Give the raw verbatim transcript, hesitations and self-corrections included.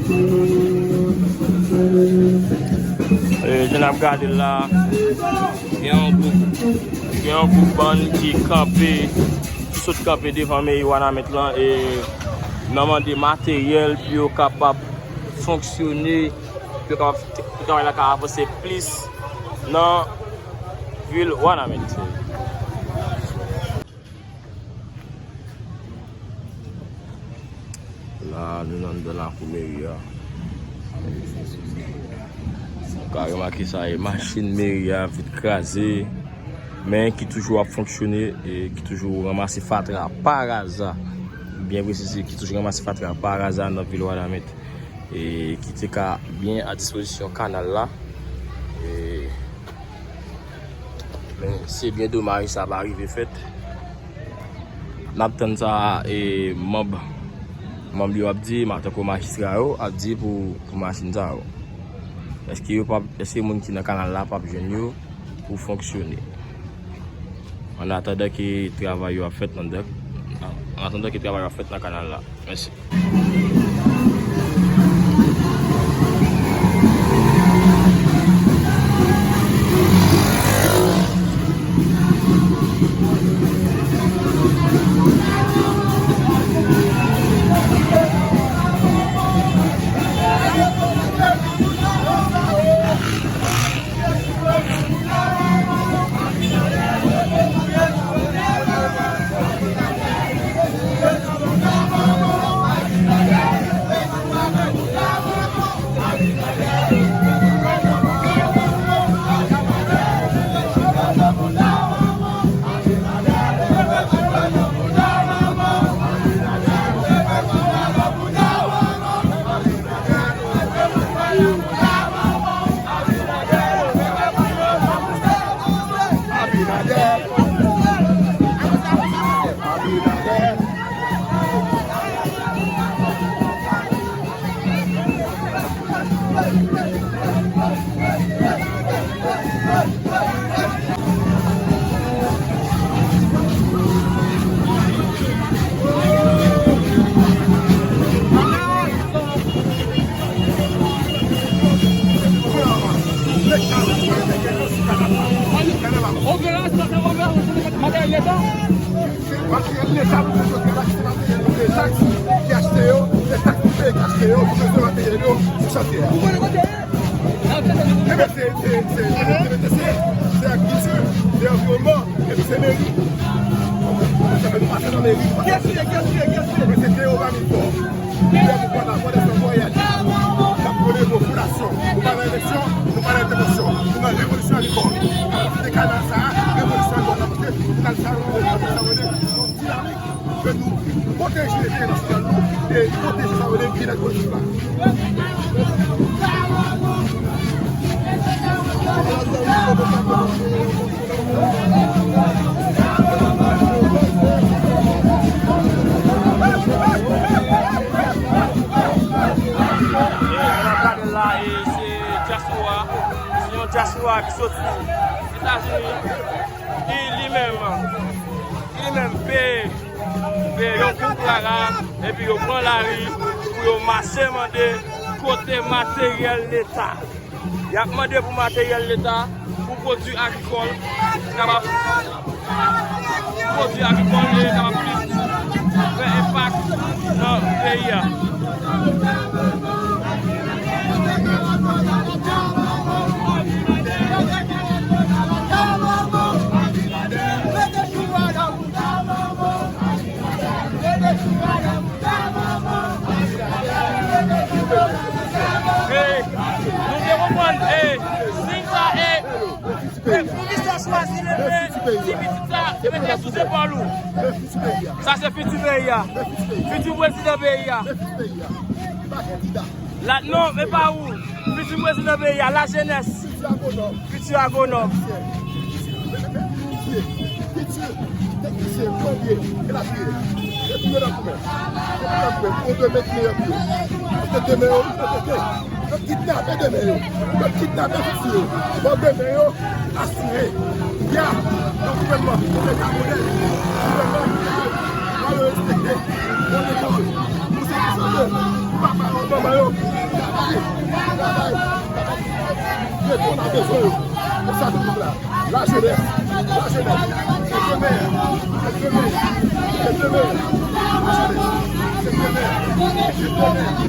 E, jan n ap gade l la, gen yon gwoup, gen yon gwoup bann ki kanpe, ki sot kanpe devan meri Wanament lan, e nan mande materyèl pou yo kapab fonksyone, pou yo kapab, pou travay la ka avanse plis nan vil Wanament. La, nou nan anndan lakou meri a. Ou ka remake sa, e machin meri a vin kraze, men ki toujou ap fonksyone, e ki toujou ranmase fatra paraza. Byen presize, ki toujou ranmase fatra paraza nan vil Wanament, e ki te ka byen a dispozisyon kanal la. E Men se byen domaj sa pa rive fèt. N ap tann sa, e, manm, manm yo ap di, ma-, tankou majistra yo ap di pou, pou machin sa yo. Èske yo p ap, èske moun ki nan kanal la p ap jwenn yo pou fonksyone? An atandan ke travay yo ap fèt nan, an atandan ke travay yo ap fèt nan kanal la. Mèsi. Operasyon, se operasyon, se materyèl leta. Materyèl leta, nou bezwen travay, se materyèl nou peye taks ki achte yo, se taks nou peye ki achte yo, nou bezwen materyèl yo sou chantye a. Ebyen, se, se, se, se, se agrikilti, se anviwònman, epi se meri. Sa fè nou pase nan meri, nou pase nan meri. Mwen se Théo Ramifort. Lidè mouvman Lavwa dè San Vwayaj, n ap konnen nou fondasyon. Nou pa nan eleksyon, nou pa nan entèvansyon. Nou nan revolisyon agrikòl. Apati de kanal sa a, revolisyon agrikòl ap fèt. Kanal sa a, nou vle, nou vle, nou vle yon dinamik ke nou pwoteje enterè nasyonal nou e pwoteje sa yo rele byenèt kolektif la. Jan n ap gade l la, e se dyaspora, se yon dyaspora ki soti Etazini, ki li menm, ki li menm pe, pe yon gwoup rara, epi yo pran lari pou yo mache mande kote materyèl leta. Y ap mande pou materyèl leta, pou pwodui agrikòl, kapab pwodui agrikòl e kapab plis fè enpak nan peyi a. E, nou te konprann, e, siy sa, e, e, pou misye chwazi leve ti pitit sa, mete sou zepòl ou. Sa se fiti peyi a. Fiti prezidan peyi a. La, non, e pa ou. Fiti prezidan peyi a, lajenès. Fiti agwonòm. Fiti agwonòm. Fiti teknisyen, plonbye, elatriye. Se pou yo nan goumen. Se pou yo nan goumen. Pou demen ki meyè pou yo. Paske demen yo, yo teke. Yo kidnape demen yo. Yo kidnape fiti yo. Bon, demen yo asire. Ya, yon gouvènman ki te ka modèl. Gouvènman ki te ka respekte. Bon lekòl. Pou sa ki sante. Pou papa yo, manman yo. Petwo n a bezwen yo. Pou sa nou la. Lajenès. Lajenès. Se demen. Se demen. Se demen. Lajenès. Se demen. Se demen. Se demen.